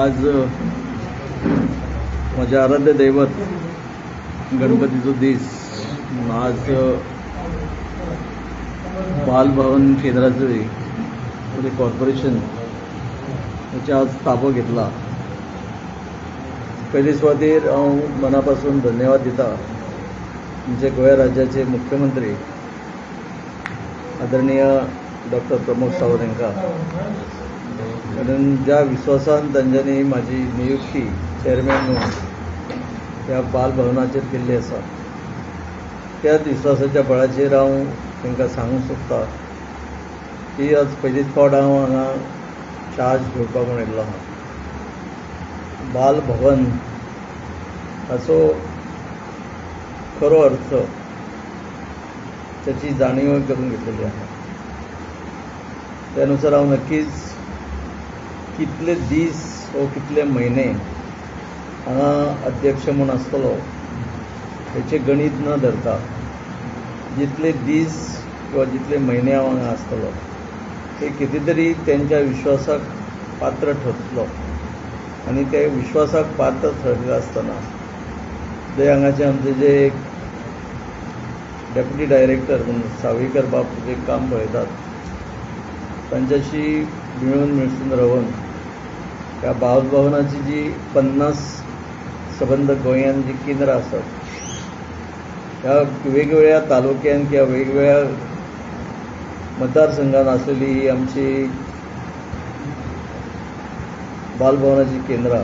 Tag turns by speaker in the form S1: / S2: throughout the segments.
S1: आज म्हजें आराध्य दैवत गणपतीचो दीस म्हणून आज बालभवन केंद्राचे म्हणजे कॉर्पोरेशन हेचे आज ताबो घेतला. पयले सुवातेर हांव मना पासून धन्यवाद दिता आमचे गोंय राज्याचे मुख्यमंत्री आदरणीय डॉक्टर प्रमोद सावंत हांकां, कारण ज्या विश्वासान तांच्यांनी म्हाजी नियुक्ती चेअरमॅन म्हणून ह्या बालभवनाचेर केल्ली आसा त्याच विश्वासाच्या बळाचेर हांव तांकां सांगूंक सोदता की आज पयलीच फावट हांव हांगा चार्ज घेवपाक म्हूण येयल्लो आहा. बालभवन हाचो खरो अर्थ त्याची जाणीव करून घेतलेली आहा. त्यानुसार हांव नक्कीच कितले दीस वो कितले म्हयने हांगा अध्यक्ष म्हूण आसतलो हेचें गणीत न धरता जितले दीस किंवा जितले म्हयने हांव हांगा आसतलो ते कितें तरी तेंच्या विश्वासाक पात्र ठरतलो आनी ते विश्वासाक पात्र ठरले आसतना जे हांगाचे आमचे जे डेप्युटी डायरेक्टर म्हणून सावयकर बाब जे काम पळयतात तांच्याशी मिळून मिसळून रावन ह्या बालभवनाची जी 50 सबंद गोंयांत जी केंद्रां आसात ह्या वेगवेगळ्या तालुक्यान किंवा वेगवेगळ्या मतदारसंघात आसलेली ही आमची बालभवनाची केंद्रां,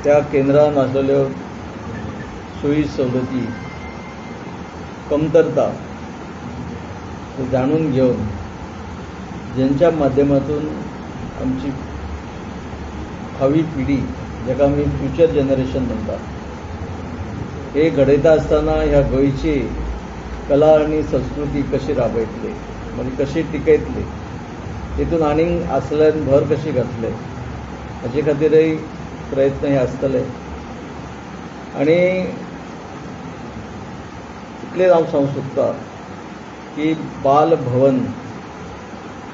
S1: त्या केंद्रान आसलेल्यो सोयी सवलती कमतरता जाणून घेवन ज्यांच्या माध्यमातून आमची भावी पिढी जाका आमी फ्युचर जनरेशन म्हणटा हे घडयता आसतना ह्या गोंयची कला आनी संस्कृती कशी राबयतले, म्हणजे कशी टिकयतले, तितून आनीक आसल्यान भर कशी घातले हाचे खातीरय प्रयत्न हे आसतले. आनी इतलें हांव सांगूंक सोदता की बालभवन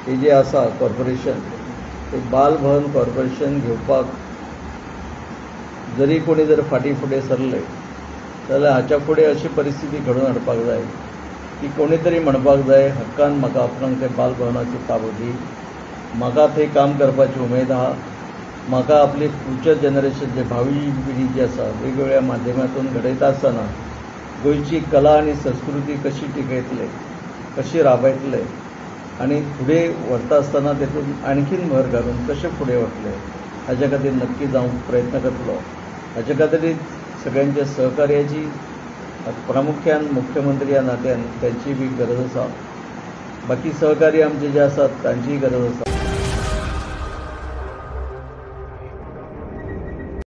S1: हे जे आसा कॉर्पोरेशन, ते बालभवन कॉर्पोरेशन घेवपाक जरी कोणी जर फाटीं फुडें सरले जाल्यार हाच्या फुडें अशी परिस्थिती घडोवन हाडपाक जाय की कोणी तरी म्हणपाक जाय हक्कान म्हाका आपणाक ते बालभवनाची ताबो दी, म्हाका थंय काम करपाची उमेद आहा, म्हाका आपली फ्युचर जनरेशन जे भावी पिढी जी आसा वेगवेगळ्या माध्यमांतून घडयता आसतना गोंयची कला आनी संस्कृती कशी टिकयतले, कशी राबयतले आनी फुडें व्हरता आसतना तेतून आणखीन भर घालून कशें फुडें वतले हाच्या खातीर नक्कीच हांव प्रयत्न करतलो. हाच्या खातीर सगळ्यांच्या सहकार्याची प्रामुख्यान मुख्यमंत्री ह्या नात्यान त्यांची बी गरज आसा, बाकी सहकारी आमचे जे आसात तांचीय गरज आसा.